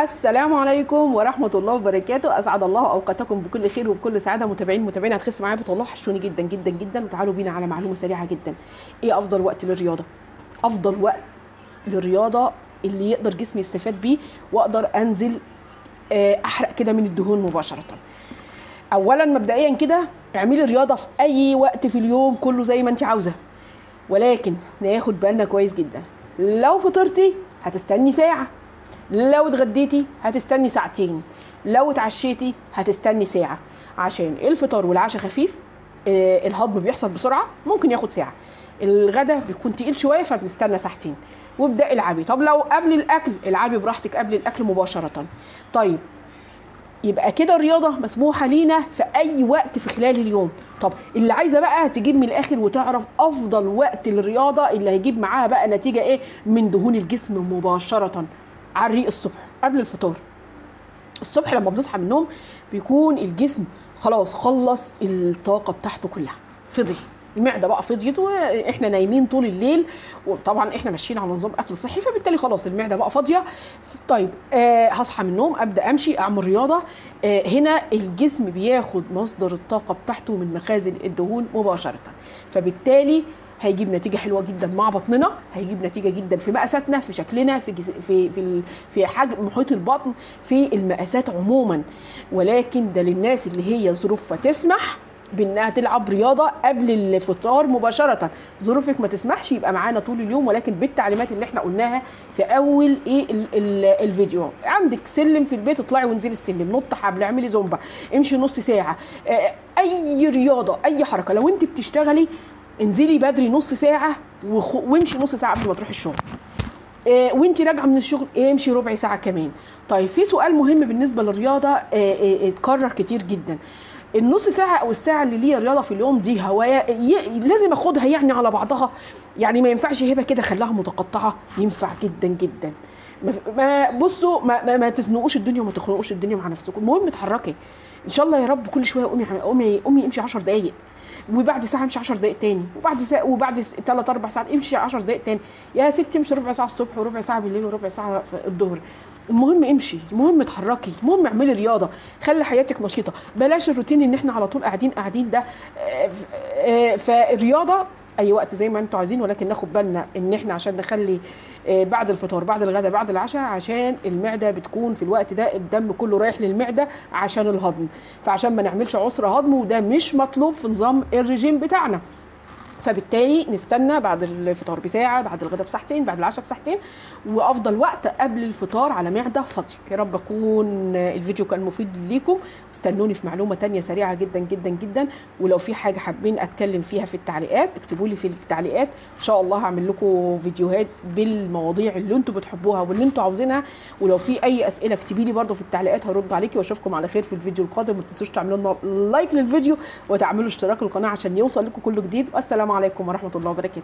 السلام عليكم ورحمة الله وبركاته. أسعد الله أوقاتكم بكل خير وبكل سعادة. متابعين هتخس معايا بتولله، وحشتوني جدا جدا جدا. وتعالوا بينا على معلومة سريعة جدا. إيه أفضل وقت للرياضة؟ أفضل وقت للرياضة اللي يقدر جسمي يستفاد بيه وأقدر أنزل أحرق كده من الدهون مباشرة. أولا مبدئيا كده اعملي رياضة في أي وقت في اليوم كله زي ما أنت عاوزة، ولكن ناخد بالنا كويس جدا. لو فطرتي هتستني ساعة، لو اتغديتي هتستني ساعتين، لو اتعشيتي هتستني ساعة، عشان الفطار والعشاء خفيف، الهضم بيحصل بسرعة ممكن ياخد ساعة، الغدا بيكون تقيل شوية فبنستنى ساعتين. وابدأ العبي. طب لو قبل الأكل العبي براحتك قبل الأكل مباشرة. طيب يبقى كده الرياضة مسموحة لينا في أي وقت في خلال اليوم. طب اللي عايزة بقى تجيب من الآخر وتعرف أفضل وقت للرياضة اللي هيجيب معاها بقى نتيجة إيه من دهون الجسم مباشرة، على الريق الصبح قبل الفطار. الصبح لما بنصحى من النوم بيكون الجسم خلاص خلص الطاقة بتاعته كلها، فضي المعدة بقى فضيت، واحنا نايمين طول الليل، وطبعا احنا ماشيين على نظام اكل صحي، فبالتالي خلاص المعدة بقى فاضية. طيب هصحى من النوم ابدا امشي اعمل رياضة. هنا الجسم بياخد مصدر الطاقة بتاعته من مخازن الدهون مباشرة، فبالتالي هيجيب نتيجة حلوة جدا مع بطننا، هيجيب نتيجة جدا في مقاساتنا، في شكلنا، في في في في حجم محيط البطن، في المقاسات عموما. ولكن ده للناس اللي هي ظروفها تسمح بانها تلعب رياضة قبل الفطار مباشرة. ظروفك ما تسمحش يبقى معانا طول اليوم، ولكن بالتعليمات اللي احنا قلناها في اول ايه الفيديو. عندك سلم في البيت اطلعي وانزلي السلم، نط حبل، اعملي زومبا، امشي نص ساعة، اي رياضة، اي حركة. لو انت بتشتغلي انزلي بدري نص ساعة وامشي نص ساعة قبل ما تروحي الشغل، وانت راجعه من الشغل امشي ربع ساعة كمان. طيب في سؤال مهم بالنسبة للرياضة اتكرر كتير جدا. النص ساعة او الساعة اللي ليها رياضة في اليوم دي هواية لازم اخدها يعني على بعضها، يعني ما ينفعش هبه كده خلاها متقطعه؟ ينفع جدا جدا. ما بصوا ما تزنقوش الدنيا وما تخنقوش الدنيا مع نفسكم، المهم اتحركي ان شاء الله يا رب. كل شوية قومي قومي قومي امشي 10 دقائق، وبعد ساعة امشي 10 دقائق تاني، وبعد ساعة وبعد 3 4 ساعات امشي 10 دقائق تاني. يا ستي امشي ربع ساعة الصبح وربع ساعة بالليل وربع ساعة في الظهر. المهم امشي، المهم اتحركي، المهم اعملي رياضة، خلي حياتك نشيطه، بلاش الروتين ان احنا على طول قاعدين قاعدين ده. فالرياضه اي وقت زي ما انتم عايزين، ولكن ناخد بالنا ان احنا عشان نخلي بعد الفطار بعد الغداء بعد العشاء، عشان المعدة بتكون في الوقت ده الدم كله رايح للمعدة عشان الهضم، فعشان ما نعملش عسر هضم، وده مش مطلوب في نظام الرجيم بتاعنا. فبالتالي نستنى بعد الفطار بساعة، بعد الغداء بساعتين، بعد العشاء بساعتين، وافضل وقت قبل الفطار على معده فاضية. يا رب اكون الفيديو كان مفيد ليكم. استنوني في معلومة تانية سريعة جدا جدا جدا، ولو في حاجة حابين اتكلم فيها في التعليقات اكتبوا لي في التعليقات، ان شاء الله هعمل لكم فيديوهات بالمواضيع اللي انتم بتحبوها واللي انتم عاوزينها. ولو في اي اسئلة اكتبي لي برده في التعليقات هرد عليكي، واشوفكم على خير في الفيديو القادم. ما تنسوش تعملوا لنا like للفيديو وتعملوا اشتراك للقناة عشان يوصل لكم كل جديد. والسلام عليكم ورحمة الله وبركاته.